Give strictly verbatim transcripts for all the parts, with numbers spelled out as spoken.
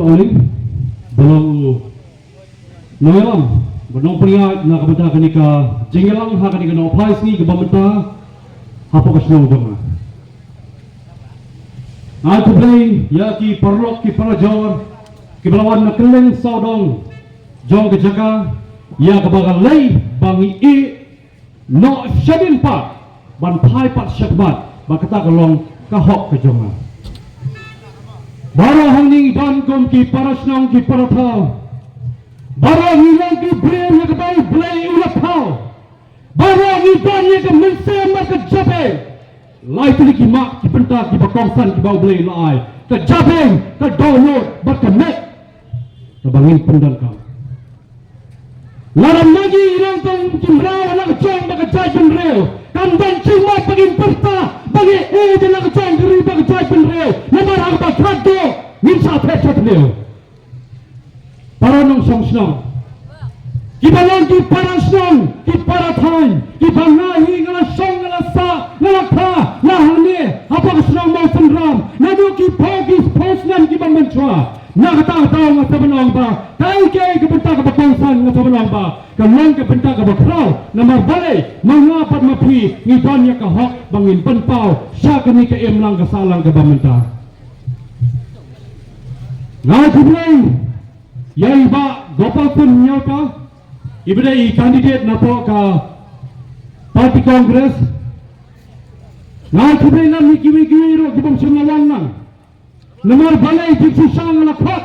Aling, ba long u nongïalam bad nongpynïaid na ka bynta kane ka jingïalang ha kane ka nongphai sngi kaba mynta hapoh ka shnong jong nga. Nga ai khublei ïa ki paralok ki parajor kiba la wan na kylleng sawdong jong ka jaka ïa kaba ka lei ba ngi ïeh noh shadien pat ban phai pat shakhmat ba kata ka long ka hok ka jong nga. Baroh hangne ngi don kum ki para shnong ki para thaw. Baroh ngi long ki briew ïa kaba U Blei u la thaw. Baroh ngi don ïa ka mynsiem bad ka jabieng. Lai tylli ki mat ki bynta kiba kongsan kiba U Blei u la ai. Ka jabieng, ka dohnud bad ka met. Kaba ngin pyndonkam. Lada ma ngi long tang ki mraw ha la ka jong bad ka jaitbynriew, kam don jingmut ba ngin pyrta ba ngi ïeit ha la ka jong ka ri bad ka jaitbynriew. Namar ha kaba khatduh ngin sa phet sha tneu. Para nongshong shnong, kiba long ki para shnong, ki para thaiñ, kiba nga hi nga la shong, nga la sah, nga la kha, nga hangne hapoh ka shnong Mawsynram naduh ki phew ki phew snem kiba mynshuwa. Na kata ka daw nga sa ban ong ba kaei kaei ka bynta kaba kongsan nga sa ban ong ba ka long ka bynta kaba khraw. Namar balei ma nga bad ma phi ngi don ïa ka hok ba ngin pynpaw sha kane ka imlang ka sahlang kaba mynta. Nga ai khublei ïa i Bah Gopal Pun Nyauta, iba dei i candidate napoh ka party Congress. Nga ai khublei lem ïa kiwei kiwei ruh kibym shym la wan lang. Namar balei jingshisha nga la khot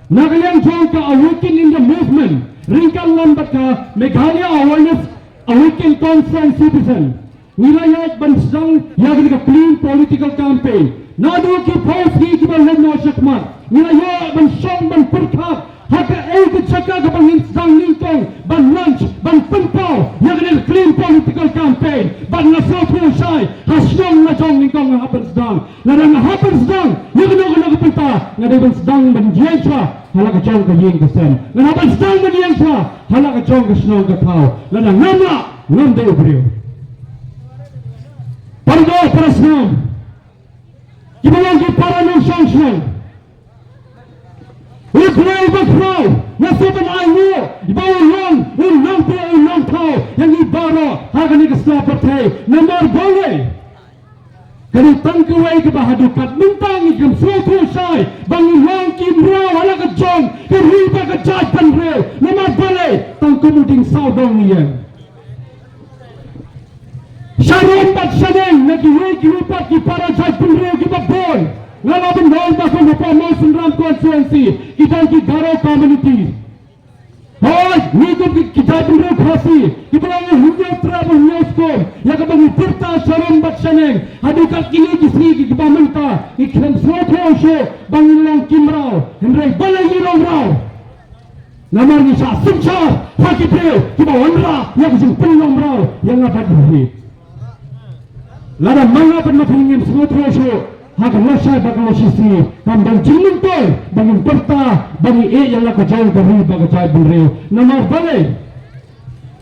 na ka liang jong ka Awaken India Movement ryngkat lem bad ka Meghalaya Awareness, Awaken Concerned Citizen. Ngi la ïaid ban sdang ïa kane ka clean political campaign. Naduh ki phew sngi kiba leit noh shakhmat ngi la ïoh ban shong ban pyrkhat ha kaei ka jaka kaba ngin sdang nyngkong ban launch ban pynpaw ïa kane ka clean political campaign. Bad nga sngewthuh shai ha shnong la jong nyngkong nga hap ban sdang. Lada nga hap ban sdang ïa kano kano ka bynta nga dei ban sdang ban ïeng sha ha la ka jong ka ïing ka sem. Nga hap ban sdang ban ïeng sha ha la ka jong ka shnong ka thaw. Lada ngam lah ngam dei u briew. Para doh para snam, kiba long ki para nongshong shnong, U Blei ba khraw nga sa ban ai nguh ba u long u nongthaw u nongthaw ïa ngi baroh ha kane ka sla pyrthei. Namar balei? Ka dei tang kawei kaba haduh katne mynta ngi khlem sngewthuh shai ba ngi long ki mraw ha la ka jong ka ri bad ka jaitbynriew. Namar balei? Tang kum u dingsawdong ngi ïeng. Sharum bad shaneng na kiwei kiwei pat ki para jaitbynriew kiba bun. Nga la ban ong ba kum hapoh Mawsynram constituency ki don ki Garo community. Hooid, ngi kum ki, ki jaitbynriew Khasi kiba long u hynñiew trep u hynñiew skum ïa kaba ngi pyrta sharum bad shaneng. Haduh kat kine ki sngi kiba mynta ngi khlem sngewthuh shuh ba ngi long ki mraw. Hynrei balei ngi long mraw? Namar ngi shah synshar ha ki briew kiba wanrah ïa ka jingpynlong mraw ïa nga bad phi. Lada ma nga bad ma phi ngim sngewthuh shuh ha ka lashai bad ka lashisngi, kam don jingmyntoi ba ngin pyrta ba ngi ïeit ïa la ka jong ka ri bad ka jaitbynriew. Namar balei?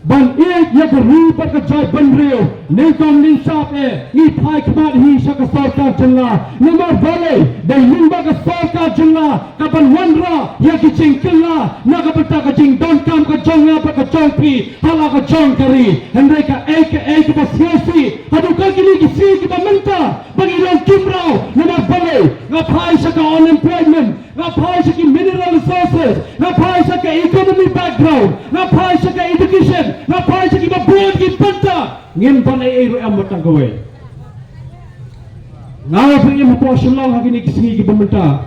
Ban ïeit ïa ka ri bad ka jaitbynriew, nyngkong nyngshap eh ngi phai khmat hi sha ka sorkar jylla. Namar balei? Dei lyngba ka sorkar jylla ka ban wanrah ïa ki jingkylla na ka bynta ka jingdonkam ka jong nga bad ka jong phi ha la ka jong ka ri. Hynrei kaei kaei kaba sngewsih haduh kat kine ki sngi kiba mynta ba ngi long ki mraw. Namar balei? Nga phai sha ka unemployment, nga phai sha ki mineral resources, nga phai sha ka economy background, nga phai sha ka education, nga phai sha kiba bun ki bynta. Ngim don ei ei ruh em wat tang kawei. Nga la pyrshang hapoh Shillong ha kine ki sngi kiba mynta.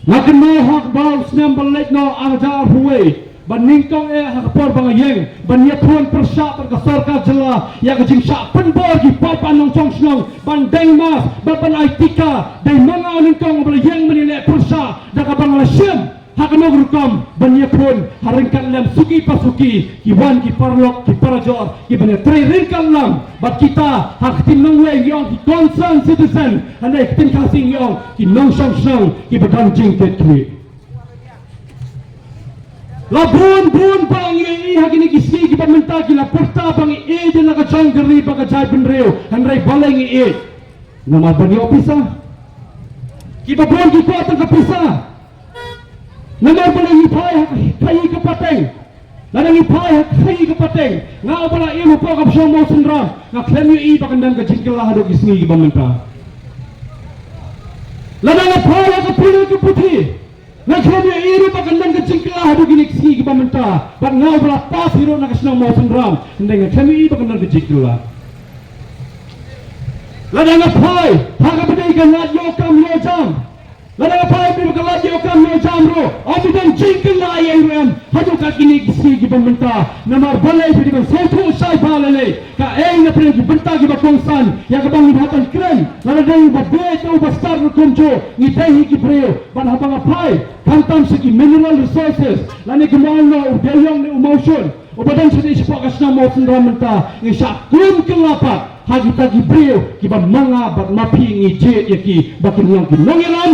Nga kynmaw ha kaba u snem ba la leit noh ar hajar arphew wei ba nyngkong eh ha ka por ba nga ïeng ban ïakhun pyrshah bad ka sorkar jylla ïa ka jingshah pynbor ki paidbah nongshong shnong ban deng mask bad ban ai tika. Dei ma nga nyngkong ba la ïeng ban ïaleh pyrshah da kaba nga la shim ha kano ka rukom ban ïakhun ha ryngkat lem suki pa suki, ki wan ki paralok ki parajor kiban ïatrei ryngkat lang bad kita ha ka ktien nongwei ngi ong ki concerned citizen, hynrei ha ka ktien Khasi ngi ong ki nongshong shnong kiba don jingkit khlieh. La bun bun ba ngi ïohi ha kine ki sngi kiba mynta ki la pyrta ba ngi ïeit ïa la ka jong ka ri bad ka jaitbynriew, hynrei balei ngi ïeit? Namar ba ngi ïoh pisa. Kiba bun ki kwah tang ka pisa. Namar ba ngi phai ha ka khaii ka pateng. Lada ngi phai ha ka khaii ka pateng, nga uba la im hapoh ka shnong Mawsynram, nga khlem ïohi ba kan don ka jingkylla haduh ki sngi kiba mynta. Lada nga phai ha ka pule ka puthi, nga khlem ïohi ruh ba kan don ka jingkylla haduh kine ki sngi kiba mynta. Bad nga uba la pass hi ruh na ka shnong Mawsynram, hynrei nga khlem ïohi ba kan don ka jingkylla. Lada nga phai ha kaba dei ka lad ïoh kam ïoh jam, lada nga phai ha kaba dei ka lad ïoh kam ïoh jam ruh, ym don jingkylla ei ei ruh em haduh kat kine ki sngi kiba mynta. Namar balei phi dei ban sngewthuh shai ba lei lei kaei na pdeng ki bynta kiba kongsan ïa kaba ngi hap ban kren. Lada dei uba bieit ne uba stad ruh kumjuh, ngi dei hi ki briew. Bad haba nga phai khamtam sha ki mineral resources lane kumno u Dewïong ne u Mawshun uba don shane shapoh ka shnong Mawsynram mynta, ngi shah kum kylla pat ha kita ki briew kiba ma nga bad ma phi ngi jied ïa ki ba kin long ki nongïalam,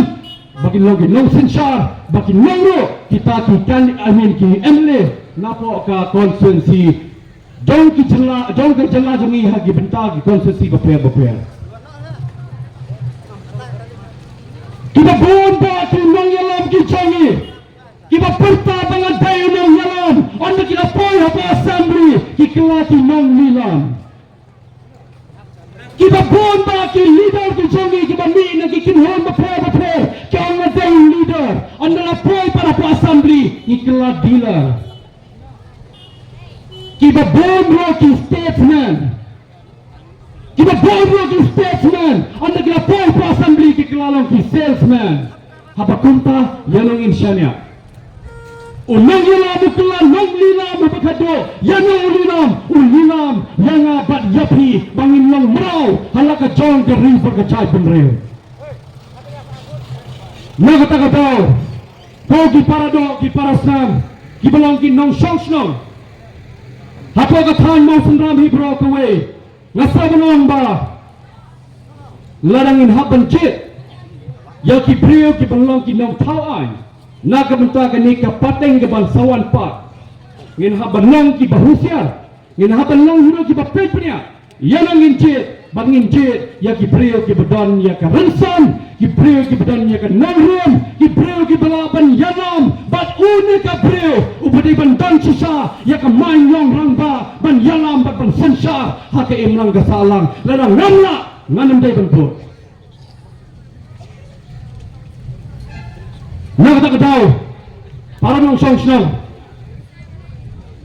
ba kin long ki nongsynshar, ba kin long ruh kita ki kan, I mean, ki M L A napoh ka constituency jong ki jylla, jong ka jylla jong ngi ha ki bynta ki constituency bapher bapher. Kiba bun ba ki nongïalam ki jong ngi kiba pyrta ba nga dei u nongïalam, ynda ki la poi hapoh assembly ki kylla ki nonglilam. Kiba bun ba ki leader ki jong ngi kiba mih na ki kynhun bapher bapher ki ong nga dei u leader, ynda la poi pat hapoh assembly ki kylla dealer. Kiba bun ruh ki statesman, kiba bun ruh ki statesman, ynda ki la poi hapoh assembly ki kylla long ki salesman. Haba kumta ïa nong in shaniah. U nongïalam u kylla nonglilam uba khadduh ïa nong u lilam, u lilam ïa nga bad ïa phi ba ngin long mraw ha la ka jong ka ri bad ka jaitbynriew. Na kata ka daw, ko ki para doh ki para snam kiba long ki nongshong shnong hapoh ka thaiñ Mawsynram hi baroh kawei, nga sa ban ong ba lada ngin hap ban jied ïa ki briew kiban long ki nongthaw aiñ na ka bynta kane ka pateng kaban sa wan pat, ngin hap ban long kiba husiar, ngin hap ban long hi ruh kiba peit bniah. Ïa nong ngin jied, bad ngin jied ïa ki briew kiba don ïa ka rynsan, ki briew kiba don ïa ka nongrim, ki briew kiba lah ban ïalam bad une ka briew uba dei ban don shisha ïa ka main long rangbah ban ïalam bad ban synshar ha ka imlang ka sahlang. Lada ngam lah, ngan ym dei ban bud. Na kata ka daw, para nongshong shnong,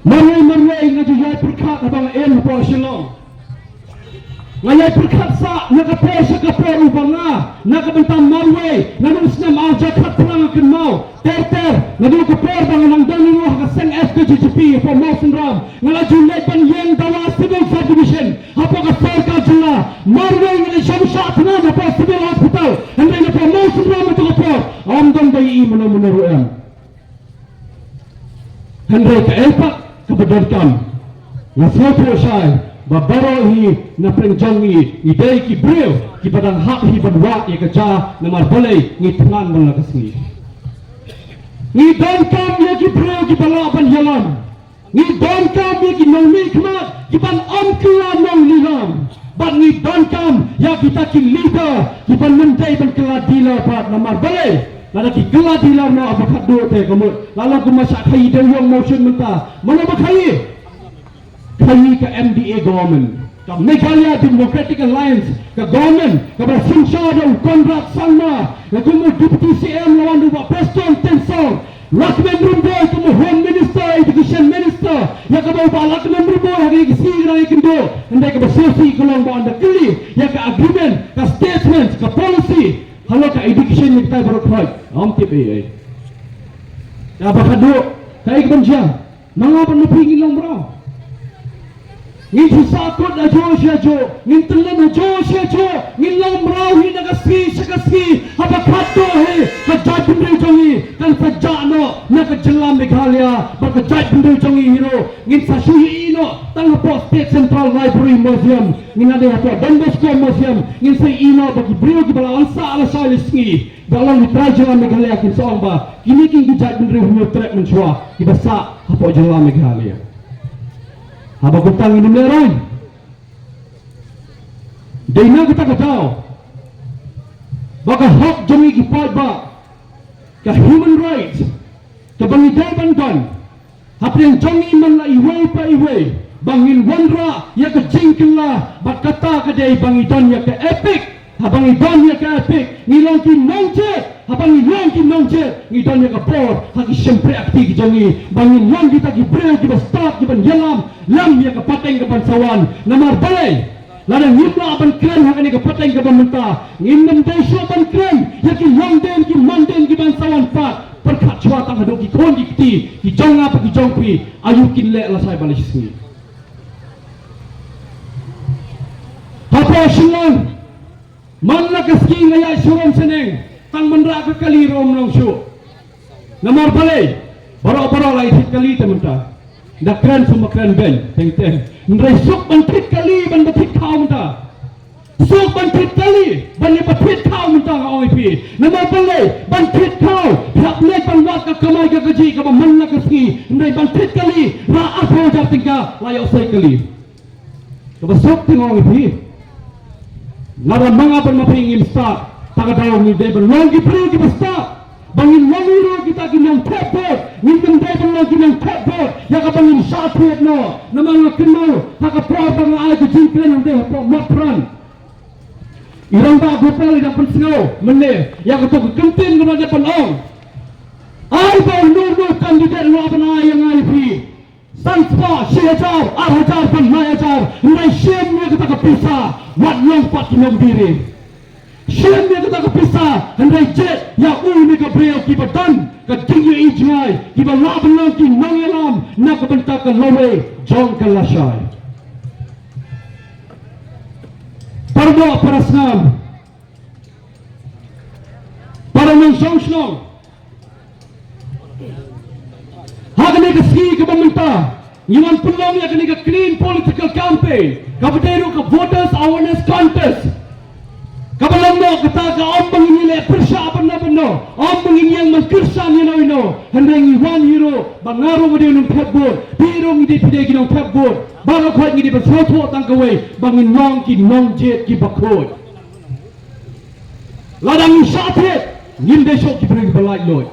marwei marwei nga ju ïai pyrkhat haba nga im hapoh Shillong. Nga ïai pyrkhat sah na ka por sha ka por uba nga na ka bynta marwei, naduh u snem ar hajar khatphra nga kynmaw ter ter, naduh ka por ba nga nang don ruh ha ka seng F K J G P hapoh Mawsynram, nga la ju leit ban ïeng dawa civil subdivision hapoh ka sorkar jylla. Marwei nga la shong shah thngan hapoh civil hospital, hynrei napoh Mawsynram ha kata ka por ym don ba ïohi mano mano ruh em. Hynrei kaei pat kaba donkam, nga sngewthuh shai ba baroh hi na pdeng jong ngi ngi dei ki briew kiba dang hap hi ban wad ïa ka jia, namar balei ngi thngan man la ka sngi. Ngi donkam ïa ki briew kiba lah ban ïalam. Ngi donkam ïa ki nongmihkhmat kiban ym kylla nonglilam. Bad ngi donkam ïa kita ki leader kiban ym dei ban kylla dealer pat, namar balei? Lada ki kylla dealer noh, aba khadduh te ka mut la long kumba shah khaii Dewïong Mawshun mynta. Mano ba khaii? Khaii ka M D A government, ka Meghalaya Democratic Alliance, ka government kaba la synshar da u Conrad Sangma, ïa kum u Deputy C M la wan da u Bah Prestone Tynsong, Lahkmen Rymbui kum u Home Minister, Education Minister, ïa kaba u Bah Lahkmen Rymbui ha kine ki sngi ki dang ïakynduh, hynrei kaba sngewsih ka long ba ynda kylli ïa ka agreement, ka statement, ka policy halor ka education ïa kitai baroh khoit, ym tip ei ei. Ïa ba khadduh kaei kaban jia? Ma nga bad ma phi ngin long mraw. Ngin shu sahkut hajuh sha hajuh, ngin tyllun hajuh sha hajuh, ngin long mraw hi na ka sngi sha ka sngi, haba khadduh hi ka jaitbynriew jong ngi kan sa jah noh na ka jylla Meghalaya bad ka jaitbynriew jong ngi hi ruh. Ngin sa shu ïohi noh tang hapoh State Central Library Museum, ngin ïadei hapoh Don Bosco Museum, ngin sa ïohi noh ba ki briew kiba la wan sah lashai lashisngi ba long ki trai jylla Meghalaya kin sa ong ba kine ki dei ki jaitbynriew Hynñiewtrep mynshuwa kiba sah hapoh jylla Meghalaya. Haba kumta ngin ym lehraiñ. Dei na kata ka daw Ba ka hok jong ngi ki paidbah, ka human rights, kaba ngi dei ban don hapdeng jong ngi man la iwei pa iwei, ba ngin wanrah ïa ka jingkylla, bad kata ka dei ba ngi don ïa ka EPIC. Haba ngi don ïa ka EPIC, ngi long ki nongjied. Haba ngi long ki nongjied, ngi don ïa ka bor ha ki shympriahkti ki jong ngi, ba ngin long kita ki briew kiba stad, kiban ïalam lem ïa ka pateng kaban sa wan. Namar balei? Lada ngim lah ban kren ha kane ka pateng kaba mynta, ngim dei shuh ban kren ïa ki longdien ki mandien kiban sa wan pat. Pyrkhat shuwa tang haduh ki khun ki kti ki jong nga bad ki jong phi, aïu kin leh lashai ba la shisngi. Hapoh Shillong, man la ka sngi nga ïaid sharum shaneng, tang ban rah ka kali ruh ym long shuh. Namar balei? Baroh baroh la ïa thied kali te mynta. Da kren sum ba kren beiñ teng teng. Hynrei suk ban thied kali, ban ba thied khaw mynta. Suk ban thied kali, ban ïa ba thied khaw mynta, nga ong ïa phi. Namar balei? Ban thied khaw, hap leit ban wad ka kamai ka kajih kaba man la ka sngi. Hynrei ban thied kali, rah arphew hajar tyngka, la ïoh sei kali. Kaba suk te nga ong ïa phi. Lada ma nga bad ma phi ngim stad, ta ka daw ngi dei ban long ki briew kiba stad. Ba ngin long ruh kita ki nongthep vote, ngim dei ban long ki nongthep vote ïa kaba ngin shah thied noh. Namar nga kynmaw ha ka por ba nga ai ka jingkren hangtei hapoh Motphran, i Rangbah Gopal i dang pynsngew mynne ïa kato ka kyntien kaba dei ban ong, ai ba uno uno u candidate u lah ban ai ïa nga ïa phi san spah, shi hajar, ar hajar bad lai hajar, hynrei shim ïa kata ka pisa, wat long pat ki nongdie ri. Shim ïa kata ka pisa, hynrei jied ïa une ka briew kiba don ka jingïohi jngai, kiba lah ban long ki nongïalam na ka bynta ka lawei jong ka lashai. Para doh para snam, para nongshong shnong, ha kane ka sngi kaba mynta, ngi wan pynlong ïa kane ka clean political campaign, kaba dei ruh ka voters awareness contest. Kaba long noh kata ka, ym ba ngin ïaleh pyrshah bynno bynno, ym ba ngin ïeng ban kyrshan ïano ïano, hynrei ngi wan hi ruh ba nga ruh nga dei u nongthep vote, phi ruh ngi dei, phi dei ki nongthep vote. Baroh khoit ngi dei ban sngewthuh tang kawei, ba ngin long ki nongjied kiba khuid. Lada ngi shah thied, ngim dei shuh ki briew kiba laitluid.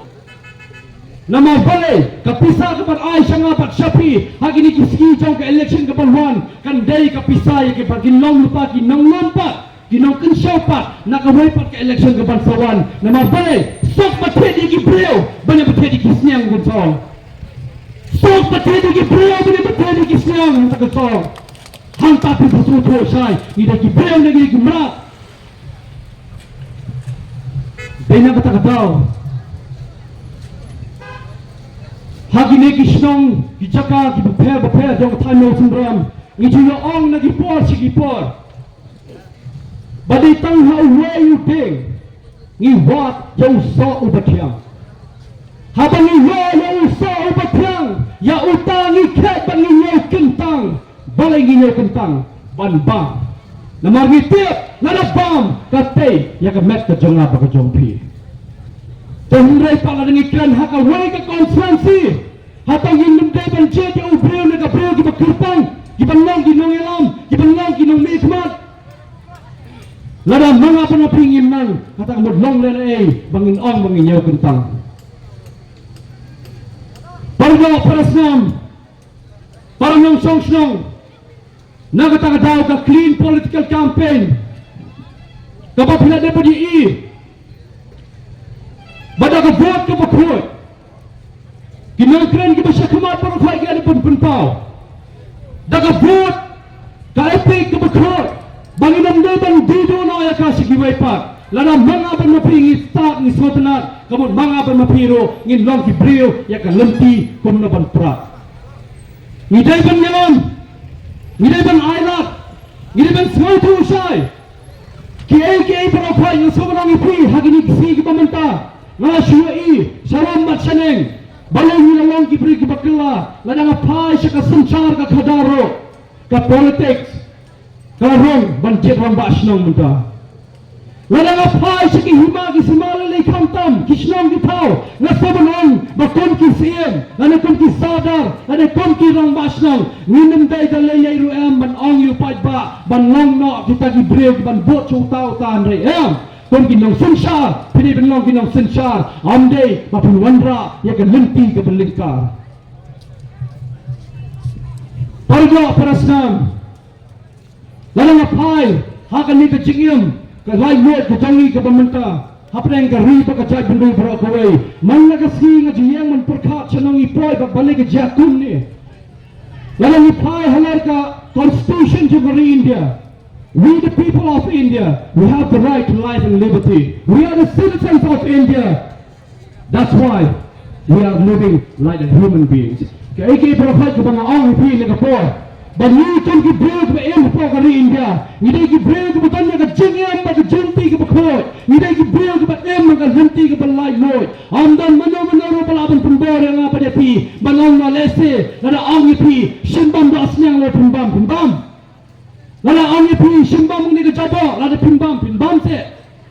Namar balei? Ka pisa kaban ai sha nga bad sha phi ha kine ki sngi jong ka election kaban wan, kan dei ka pisa ïa kiba kin long lypa ki nonglum pat, ki nongkynshew pat na kawei pat ka election kaban sa wan. Namar balei? Suk ba thied ïa ki briew ban ïa ba thied ïa ki sniang, Kynsong. Suk ba thied ïa ki briew ban ïa ba thied ïa ki sniang, Kynsong. Hangta phi sngewthuh shai, ngi dei ki briew ne ngi dei ki mrad. Dei na kata ka daw, ha kine ki shnong ki jaka kiba pher ba pher jong ka thaiñ Mawsynram, ngi ju ïa-ong na ki por sha ki por ba dei tang ha uwei u dieng ngi wad ïa u soh uba thiang. Haba ngi wad ïa u soh uba thiang, ïa uta ngi khet ba ngi ñiew kyntang. Balei ngi ñiew kyntang? Ban bam. Namar ngi tip lada bam, ka tei ïa ka met ka jong nga bad ka jong phi. Te hynrei pat lada ngi kren ha kawei ka constituency, hato ngim dei ban jied ïa u briew ne ka briew kiba kyrpang, kiban long ki nongïalam, kiban long ki nongmihkhmat? Lada ma nga bad ma phi ngim nang, kata ka mut long lehnohei ba ngin ong ba ngi ñiew kyntang. Para doh para snam, para nongshong shnong, na kata ka daw ka clean political campaign kaba phi la dep ban ïohi, ba da ka vote kaba khuid, ki nongkren kiba sha khmat baroh khoit ki la dep ban pynpaw. Da ka vote, ka EPIC kaba khuid, ba ngin ym dei ban die duh noh ïa ka sha kiwei pat. Lada ma nga bad ma phi ngi stad, ngi sngewtynnat, ka mut ma nga bad ma phi ruh ngin long ki briew ïa ka lynti kumno ban prah. Ngi dei ban ïalam, ngi dei ban ailad, ngi dei ban sngewthuh shai. Kiei kiei baroh khoit nga sngewbha ban ong ïa phi ha kine ki sngi kiba mynta, nga la shu ïohi sharum bad shaneng, balei ngi la long ki briew kiba kylla. Lada nga phai sha ka synshar ka khadar ruh, ka politics ka la rung ban jied rangbah shnong mynta. Lada nga phai sha ki hima ki sima lei lei khamtam, ki shnong ki thaw, nga sngewbha ban ong ba kum ki siem lane kum ki sordar lane kum ki rangbah shnong, ngin ym dei da lei lei ruh em ban ong ïa u paidbah ban long noh kita ki briew kiban vote sha uta uta, hynrei em. Kum ki nongsynshar, phi dei ban long ki nongsynshar, ym dei ba phin wanrah ïa ka lynti kaba lyngkar. Para doh para snam, lada nga phai ha kane ka jingim ka laitluid ka jong ngi kaba mynta hapdeng ka ri bad ka jaitbynriew baroh kawei, man la ka sngi nga ju ïeng ban pyrkhat sha nongïapoh bad balei ka jia kumne. Lada ngi phai halor ka Constitution jong ka ri India, we the people of India, we have the right to life and liberty. We are the citizens of India. That's why we are living like a human beings. Kaei kaei baroh kaba nga ong ïa phi ha kane ka por, ba ngi kum ki briew kiba im hapoh ka ri India, ngi dei ki briew kiba don ïa ka jingim bad ka jingtip kaba khuid. Ngi dei ki briew kiba im ha ka lynti kaba laitluid. Ym don mano mano ruh ba lah ban pynbor ïa nga bad ïa phi, ban ong, lehse lada ong ïa phi, shin bam doh sniang, lada phin bam, phin bam. Lada ong ïa phi, shin bam ïa kane ka jaboh, lada phin bam, phin bam seh.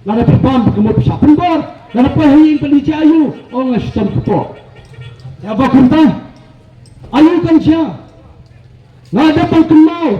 Lada phi bam, ka mut phi shah pynbor. Lada poi ha ïing phi leit jia aïu, ong, nga shitom kpoh. Ïa ba kumta, aïu kan jia? Nga dep ban kynmaw,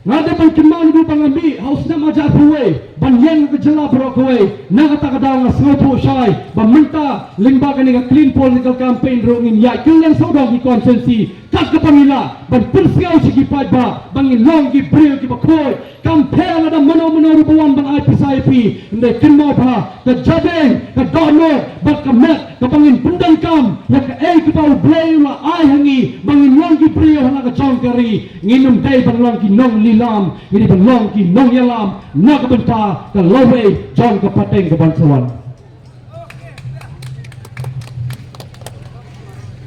nga dep ban kynmaw naduh ba nga mih ha u snem arhajar arphew wei ban ïeng ha ka jylla baroh kawei. Na kata ka daw nga sngewthuh shai ba mynta lyngba kane ka Clean Political Campaign ruh ngin ïaid kylleng sawdong ki constituency kat kaba ngi lah, ban pynsngew sha ki paidbah ba ngin long ki briew kiba khuid. Kam pher lada mano mano ruh ba wan ban ai pisa ïa phi, hynrei kynmaw ba ka jadeng, ka dohnud bad ka met kaba ngin pyndonkam ïa kaei kaba U Blei u la ai ha ngi ba ngin long ki briew ha la ka jong ka ri. Ngin ym dei ban long ki nonglilam, ngi dei ban long ki nongïalam na ka bynta ka lawei jong ka pateng kaban sa wan.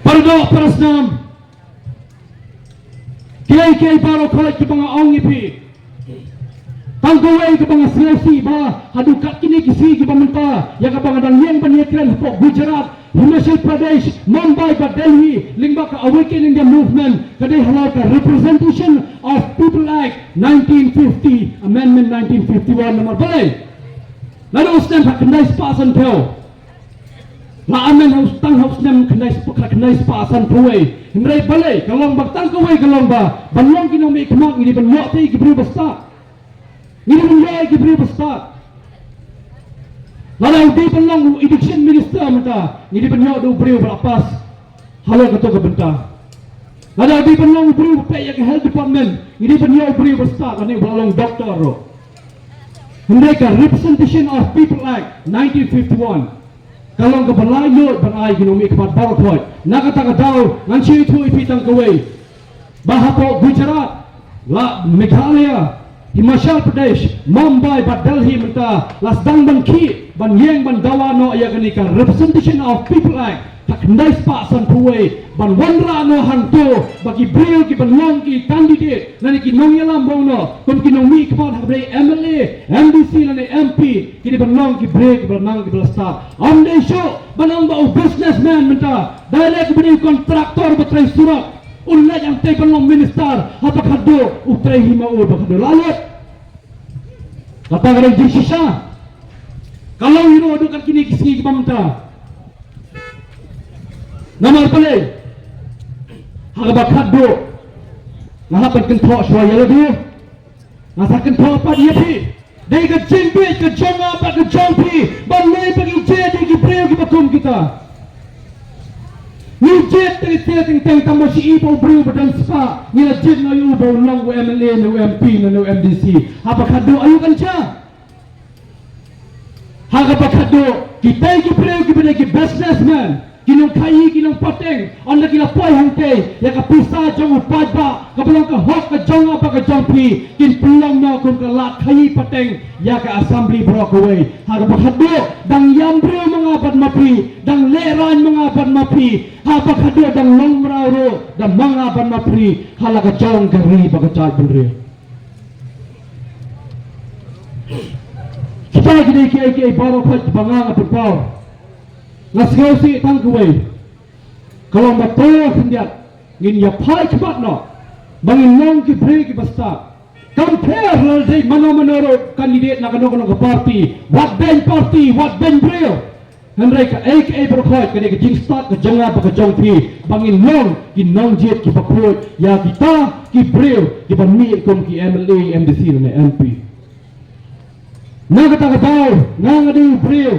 Para doh para snam, kiei kiei baroh khoit kiba nga ong ïa phi, tang kawei kaba nga sngewsih ba haduh katne ki sngi kiba mynta, ïa kaba nga dang ïeng ban ïakren hapoh Gujarat, Himachal Pradesh, Mumbai bad Delhi lyngba ka Awaken India Movement, ka dei halor ka Representation of People Act nineteen fifty, Amendment nineteen fifty-one. Namar balei? Naduh u snem khyndai spah sanphew la amend ha u, tang ha u snem khyndai spah, khyndai spah sanphew wei. Hynrei balei? Ka long ba tang kawei ka long ba ban long ki nongmihkhmat ngi dei ban ïoh ïa ki briew ba stad. Ngi dei ban ïoh ïa ki briew ba stad. Lada u dei ban long u Education Minister mynta, ngi dei ban ïoh da u briew ba la pass halor kato ka bynta. Lada u dei ban long u briew ba peit ïa ka Health Department, ngi dei ban ïoh u briew ba stad, lane u ba la long doctor ruh. Hynrei ka Representation of People Act nineteen fifty-one ka long kaba laitluid ban ai ki nongmihkhmat baroh khoit. Na kata ka daw ngan shu ïathuh ïa phi tang kawei ba hapoh Gujarat, la Meghalaya, Himachal Pradesh, Mumbai bad Delhi mynta la sdang ban khih ban ïeng ban dawa noh ïa kane ka Representation of People Act khyndai spah sanphew wei, ban wanrah noh hangto ba ki briew kiban long ki candidate lane ki nongïalam ba ong noh, kum ki nongmihkhmat, haba dei M L A, M D C lane M P, ki dei ban long ki briew kiba la nang, kiba la stad. Ym dei shuh ban ong ba u businessman mynta, direct ba dei u contractor ba trei surok, un leit hangtei ban long minister, haba khatduh u trei hi ma u ba khatduh la lut. Kata ka dei jingshisha. Ka long hi ruh haduh kat kine ki sngi kiba mynta. Namar balei? Ha kaba khatduh nga hap ban kynthoh shuwa ïa lade. Nga sa kynthoh pat ïa phi. Dei ka jingbit ka jong nga bad ka jong phi ban leh ba ngi jied ïa ki briew kiba kum kita. Ngi jied teng teng teng teng, tang ba shi i ba u briew ba don spah ngi la jied noh ïa u ba u long u M L A ne u M P ne u M D C. Haba khatduh aïu kan jia? Ha kaba khatduh kitei ki briew kiba dei ki businessman, ki nongkhaii, ki nongpateng, ynda ki la poi hangtei, ïa ka pisa jong u paidbah kaba long ka hok ka jong nga bad ka jong phi, kin pynlong noh kum ka lad khaii pateng ïa ka assembly baroh kawei. Ha kaba khatduh dang ïam briew ma nga bad ma phi, dang lehraiñ ma nga bad ma phi, haba khatduh dang long mraw ruh da ma nga bad ma phi ha la ka jong ka ri bad ka jaitbynriew. Kita ki dei kiei kiei baroh khoit ba nga, nga pynpaw. Nga sngewsih tang kawei, ka long ba to khyndiat ngin ïa phai khmat noh ba ngin long ki briew kiba stad. Kam pher lada dei mano mano ruh candidate na kano kano ka party, wat beiñ party, wat beiñ briew. Hynrei kaei kaei baroh khoit ka dei ka jingstad ka jong nga bad ka jong phi ba ngin long ki nongjied kiba khuid ïa kita ki briew kiban mih kum ki M L A, M D C ne M P. Na kata ka daw, nga nga dei u briew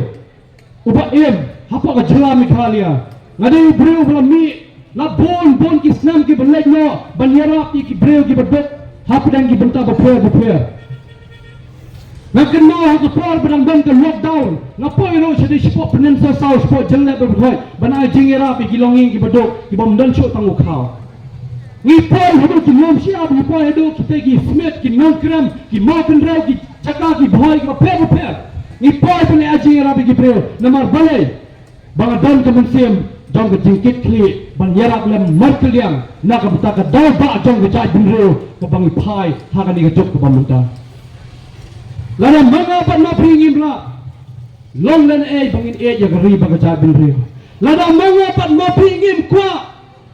uba im hapoh ka jylla Meghalaya. Nga dei u briew uba la mih na bun bun ki snem kiba leit noh ban ïarap ïa ki briew kiba duk hapdeng ki bynta bapher bapher. Nga kynmaw ha ka por ba dang don ka lockdown, nga poi ruh sha dei shapoh Peninsula South, shapoh Jylliew Barokhoi, ban ai jingïarap ïa ki longïing kiba duk, kiba ym don shuh tang u khaw. Ngi poi haduh ki Nongshia, ngi poi haduh kita ki Smit, ki Nongkrem, ki Mawkynrew, ki Chaka, ki Bhoi, kiba pher bapher. Ngi poi ban ai jingïarap ïa ki briew. Namar balei? Ba nga don ka mynsiem jong ka jingkitkhlieh ban ïarap lem markylliang na ka bynta ka daw ba jong ka jaitbynriew kaba ngi phai ha kane ka juk kaba mynta. Lada ma nga bad ma phi ngim lah, long lehnohei ba ngin ïeit ïa ka ri bad ka jaitbynriew. Lada ma nga bad ma phi ngim kwah,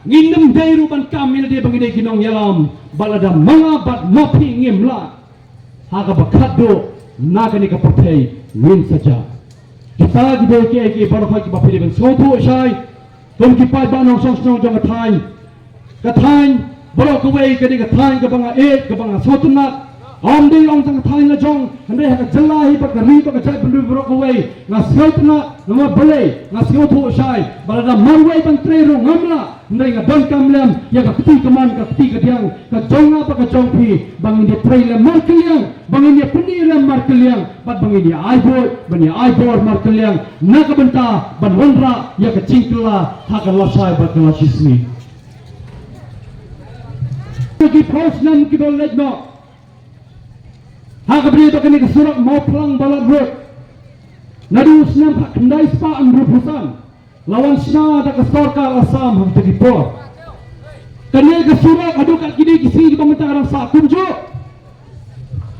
ngin nym dei ruh ban kam ïa lade ba ngi dei ki nongïalam. Bad lada ma nga bad ma phi ngim lah, ha kaba khatduh na kane ka pyrthei ngin sa jah. Kita ki dei kiei kiei baroh kiba phi dei ban sngewthuh shai. Kum ki paidbah nongshong shnong jong ka thaiñ, ka thaiñ baroh kawei ka dei ka thaiñ kaba nga ïeit, kaba nga sngewtynnat. Ym dei ong tang ka thaiñ la jong, hynrei ha ka jylla hi bad ka ri bad ka jaitbynriew baroh kawei nga sngewtynnat. Namar balei? Nga sngewthuh shai ba lada marwei ban trei ruh ngam lah, hynrei nga donkam lem ïa ka kti kamon, ka kti kadiang ka jong nga bad ka jong phi, ba ngin ïa trei lem markylliang, ba ngin ïa pyni lem markylliang, bad ba ngin ïa ai buit, ban ïa ai bor markylliang na ka bynta ban wanrah ïa ka jingkylla ha ka lashai bad ka lashisngi. Ki phew snem kiba leit noh, ha kaba ïadei bad kane ka surok Mawphlang Balat Road, naduh u snem khatkhyndai spah hynriewphew san la wan shna da ka sorkar Assam ha kita ki por. Kane ka surok haduh kat kine ki sngi kiba mynta ka dang sah kumjuh.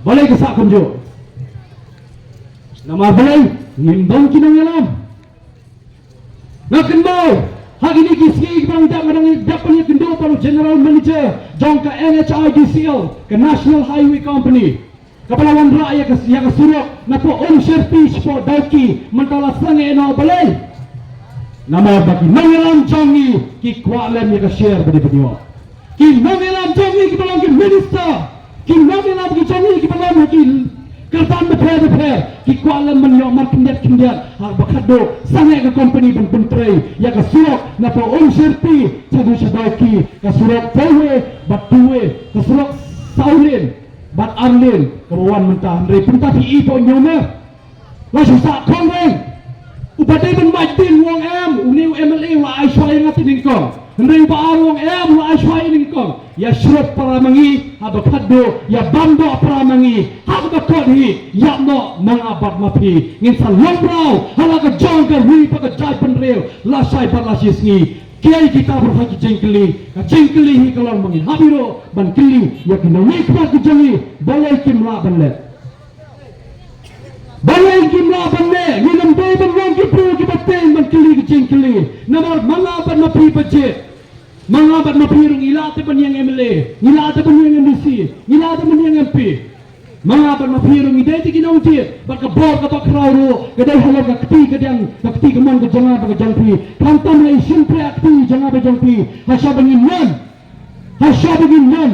Balei ka sah kumjuh? Namar balei? Ngim don ki nongïalam. Nga kynmaw ha kine ki sngi kiba dang dap, nga dang dap ban ïakynduh bad u General Manager jong ka N H I D C L, ka National Highway Company, kaba la wanrah ïa ka, ïa ka surok napoh Umshyrpi shapoh Dawki, mynta la sangeh noh. Balei? Namar ba ki nongïalam jong ngi ki kwah lem ïa ka share ba dei ban ïoh. Ki nongïalam jong ngi kiba long ki minister, ki nongïalam ki jong ngi kiba long ha ki kyrdan bapher bapher, ki kwah lem ban ïoh markhyndiat khyndiat ha kaba khatduh sangeh ka company ban pyntrei ïa ka surok napoh Umshyrpi shaduh sha Dawki, ka surok four way bad two way, ka surok saw lane bad ar lane kaba wan mynta. Hynrei kumta phi i, phi ïohi me, la shu sah khongren. U ba dei ban mad dien u ong em, une u M L A u la ai shuwa ïa nga te nyngkong. Hynrei u ba ar u ong em, u la ai shuwa ïa nyngkong. Ïa shrub para ma ngi ha ba khatduh, ïa bam doh para ma ngi ha kaba kot hi. Ïa noh ma nga bad ma phi ngin sa long mraw ha la ka jong ka ri bad ka jaitbynriew lashai bad lashisngi. Kiei kita baroh ki jingkylli? Ka jingkylli hi ka long ba ngin hap hi ruh ban kylli ïa ki nongmihkhmat ki jong ngi, balei kim lah ban leh? Balei kim lah ban leh? Ngin ym dei ban long ki briew kiba tieng ban kylli ki jingkylli. Namar ma nga bad ma phi ba jied, ma nga bad ma phi ruh ngi lah te ban ïeng M L A, ngi lah te ban ïeng M D C, ngi lah te ban ïeng M P. Ma nga bad ma phi ruh ngi dei te ki nongjied, bad ka bor kaba khraw ruh ka dei halor ka kti kadiang, ka kti kamon ka jong nga bad ka jong phi. Khamtam lei shim pre ka kti jong nga bad jong phi. Hasha ba ngin ïeng, hasha ba ngin ïeng.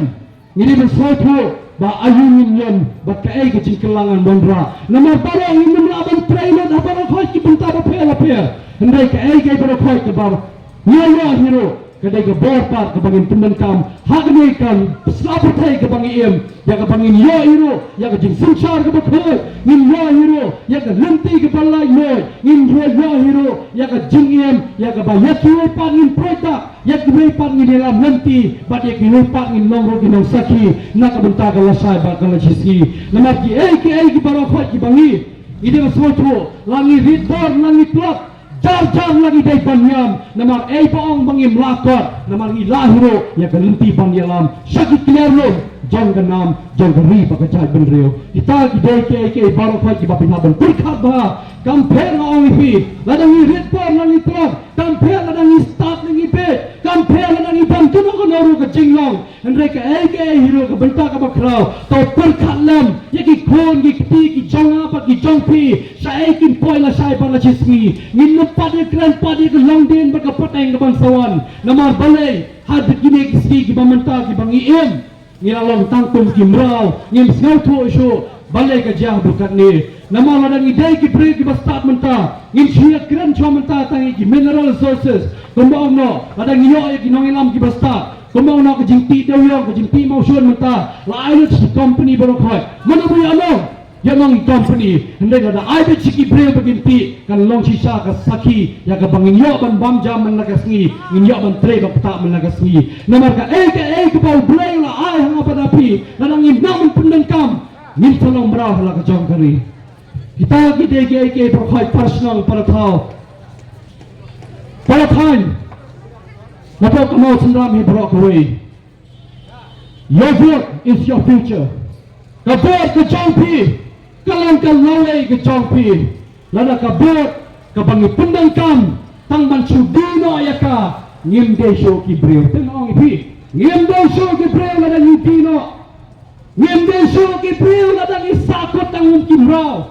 Ngi dei ban sngewthuh ba aïu ngin ïeng bad kaei ka jingkylla ngan wanrah. Namar baroh ngin ym lah ban trei lut ha baroh khoit ki bynta bapher bapher. Hynrei kaei kaei baroh khoit kaba ngi ïoh hi ruh ka dei ka bor pat kaba ngin pyndonkam ha kane ka sla pyrthei kaba ngi im. Ïa kaba ngin ïoh hi ruh ïa ka jingsynshar kaba khuid, ngin ïoh hi ruh ïa ka lynti kaba laitluid, ngin ïoh hi ruh ïa ka jingim, ïa kaba ïa kiwei pat ngin pyrshah, ïa kiwei pat ngin ïalam lynti, bad ïa kiwei pat ngin long ruh ki nongsakhi na ka bynta ka lashai bad ka lashisngi. Namar kiei kiei ki baroh khoit kiba ngi, ngi dei ban sngewthuh, la ngi rit bor, la ngi tlot, jar jar la ngi dei ban ïam, namar ei ba ong ba ngim lah kot, namar ngi lah hi ruh ïa ka lynti ban ïalam sha ki kliar lum jong ka nam jong ka ri bad ka jaitbynriew. Kita ki dei kiei kiei baroh khoit kiba phi hap ban pyrkhat bha. Kam pher, nga ong ïa phi, lada ngi rit bor, lada ngi tlot, kam pher lada ngi stad, lada ngi beit, kam pher lada ngi don kano kano ruh ka jinglong. Hynrei kaei kaei hi ruh ka bynta kaba khraw, to pyrkhat lem ïa ki khun ki kti ki jong nga bad ki jong phi, shaei kin poi lashai bad lashisngi. Ngin ym pat ïa kren pat ïa ka longdien bad ka pateng kaban sa wan. Namar balei? Ha kine ki sngi kiba mynta kiba ngi im, ngi la long tang kum ki mraw, ngim sngewthuh shuh. Balei ka jia haduh katne? Namar lada ngi dei ki briew kiba stad mynta, ngin shu ïakren shuwa mynta tang ïa ki mineral resources. Kumba ong noh, lada ngi ïoh ïa ki nongïalam kiba stad, kumba ong noh, ka jingtih dewiong, ka jingtih mawshun mynta la ai lut sha ki company baroh khoit. Mano ba ïa nong, ïa nong ki company. Hynrei lada ai beit sha ki briew ba kin tih, kan long shisha ka sakhi ïa kaba ngin ïoh ban bam jam man la ka sngi, ngin ïoh ban trei ba ktah man la ka sngi. Namar kaei kaei kaba U Blei u la ai ha nga bad ha phi, lada ngim nang ban pyndonkam, ngin sa long mraw ha la ka jong ka ri. Kita ki dei kiei kiei baroh khoit, para shnong, para thaw, para thaiñ, napoh ka maw synram hi baroh kawei. Your vote is your future. Ka vote ka jong phi ka long ka lawei ka jong phi. Lada ka vote kaba ngi pyndonkam tang ban shu die noh ïa ka, ngim dei shuh ki briew. Te nga ong ïa phi, ngim dei shuh ki briew lada ngi die noh. Ngim dei shuh ki briew lada ngi sahkut tang kum ki mraw.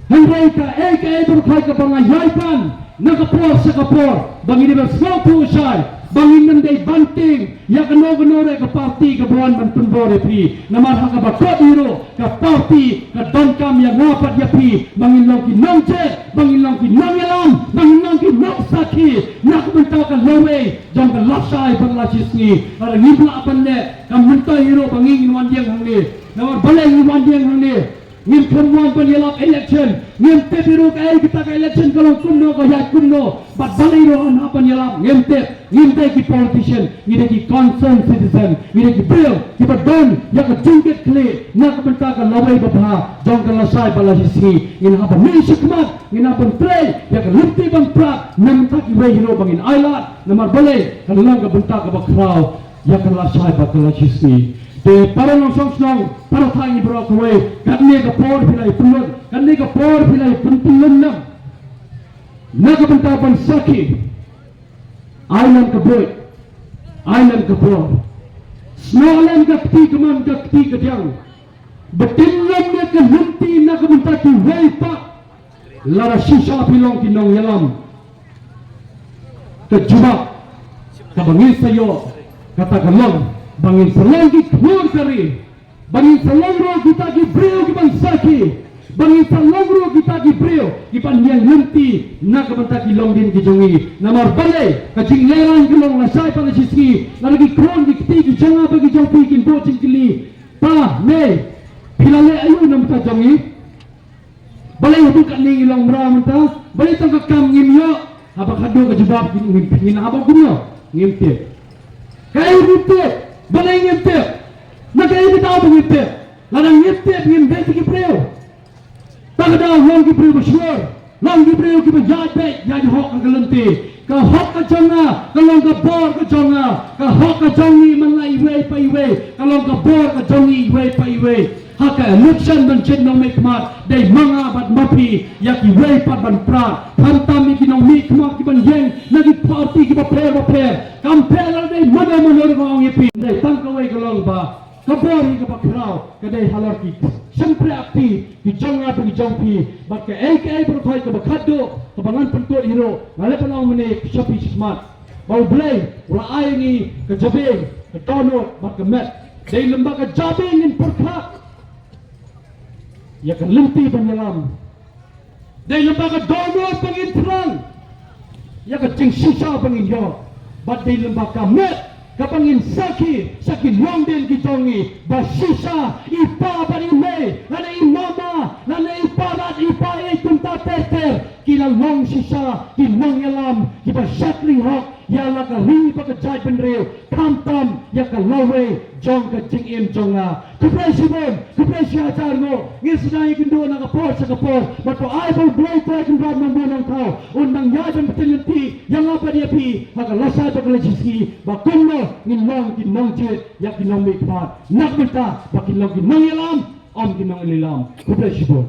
Hynrei kaei kaei baroh khoit kaba nga ïai pan na ka por sha ka por, ba ngin dei ban sngewthuh shai, ba ngin ym dei ban tieng ïa kano kano ruh ka party kaba wan ban pynbor ïa phi. Namar ha kaba kut hi ruh ka party ka donkam ïa nga bad ïa phi ba ngin long ki nongjied, ba ngin long ki nongïalam, ba ngin long ki nongsakhi na ka bynta ka lawei jong ka lashai bad la shisngi. Lada ngim lah ban leh, ka mynta hi ruh ba ngi ngin wan ïeng hangne. Namar balei ngin wan ïeng hangne? Ngim khlem wan ban ïalap election. Ngim tip hi ruh kaei kata ka election ka long kumno, ka ïaid kumno. Bad balei ruh ngim hap ban ïalap, ngim tip. Ngim dei ki politician, ngi dei ki concerned citizen, ngi dei ki briew kiba don ïa ka jingkitkhlieh na ka bynta ka lawei babha jong ka lashai bad la shisngi. Ngin hap ban mih shakhmat, ngin hap ban trei ïa ka lynti ban prat na ka bynta kiwei hi ruh ba ngin ailad. Namar balei? Ka long ka bynta kaba khraw ïa ka lashai bad ka la shisngi. Te para nongshong shnong, para thaiñ baroh kawei, katne ka por phi la ïa pynlut, katne ka por phi la ïa pynlut nam na ka bynta ban sakhi. Ai lem ka buit, ai lem ka bor, snoh lem ka kti kamon ka kti kadiang. Ba kin lem ïa ka lynti na ka bynta kiwei pat. Lada shisha phi long ki nongïalam, ka jubab kaba ngin sa ïoh, kata ka long ba ngin sa long ki khlur ka ri, ba ngin sa long ruh kita ki briew kiban sakhi, ba ngin sa long ruh kita ki briew kiban ïeng lynti na ka bynta ki longdien ki jong ngi. Namar balei? Ka jinglehraiñ ka long lashai bad la shisngi, lada ki khun ki kti ki jong nga bad ki jong phi kin buh jingkylli, pa, mei, phi la leh aïu na ka bynta jong ngi? Balei haduh katne ngi long mraw mynta? Balei tang ka kam ngim ïoh? Haba khatduh ka jubab ngin, ngin, ngin hap ban kumno? Ngim tip. Kaei ngim tip? Balei ngim tip? Na kaei ka daw ba ngim tip? Lada ngim tip ngim dei ki briew. Tang ka daw long ki briew ba shlur, long ki briew kiba ïaid beit ïaid hok ha ka lynti. Ka hok ka jong nga ka long ka bor ka jong nga. Ka hok ka jong ngi man la iwei pa iwei ka long ka bor ka jong ngi iwei pa iwei. Ha ka election ban jied nongmihkhmat, dei ma nga bad ma phi ïa kiwei pat ban prat. Khamtam ïa ki nongmihkhmat kiban ïeng na ki party kiba pher ba pher. Kam pher lada dei mano mano ruh, nga ong ïa phi, dei tang kawei ka long ba ka bor hi kaba khraw ka dei halor ki shympriahti ki jong nga bad ki jong phi. Bad kaei kaei baroh khoit kaba khatduh kaba ngan pynkut hi ruh, nga la pynlong mynne sha phi shakhmat. Ba U Blei u la ai ngi ka jabieng, ka dohnud bad ka met. Dei lyngba ka jabieng ngin pyrkhat ïa ka lynti ban ïalam. Dei lyngba ka dohnud ba ngin pyrshang ïa ka jingshisha ba ngin ïoh. Bad dei lyngba ka met kaba ngin sakhi sha ki longdien ki jong ngi ba shisha i pa bad i mei lane i mama lane i pa bad i pa i kumta ter ter ki la long shisha ki nongïalam kiba shakri hok ïa la ka ri bad ka jaitbynriew, khamtam ïa ka lawei jong ka jingim jong nga. Khublei shibun, khublei shihajar nguh. Ngin sdang ïakynduh na ka por sha ka por. Bad to ai ba U Blei Trai Kynrad Nongbuh Nongthaw un nang ïaid ban pyntip lynti ïa nga bad ïa phi ha ka lashai bad ka lashisngi ba kumno ngin long ki nongjied ïa ki nongmihkhmat, na ka bynta ba kin long ki nongïalam, ym ki nongïalam. Khublei shibun.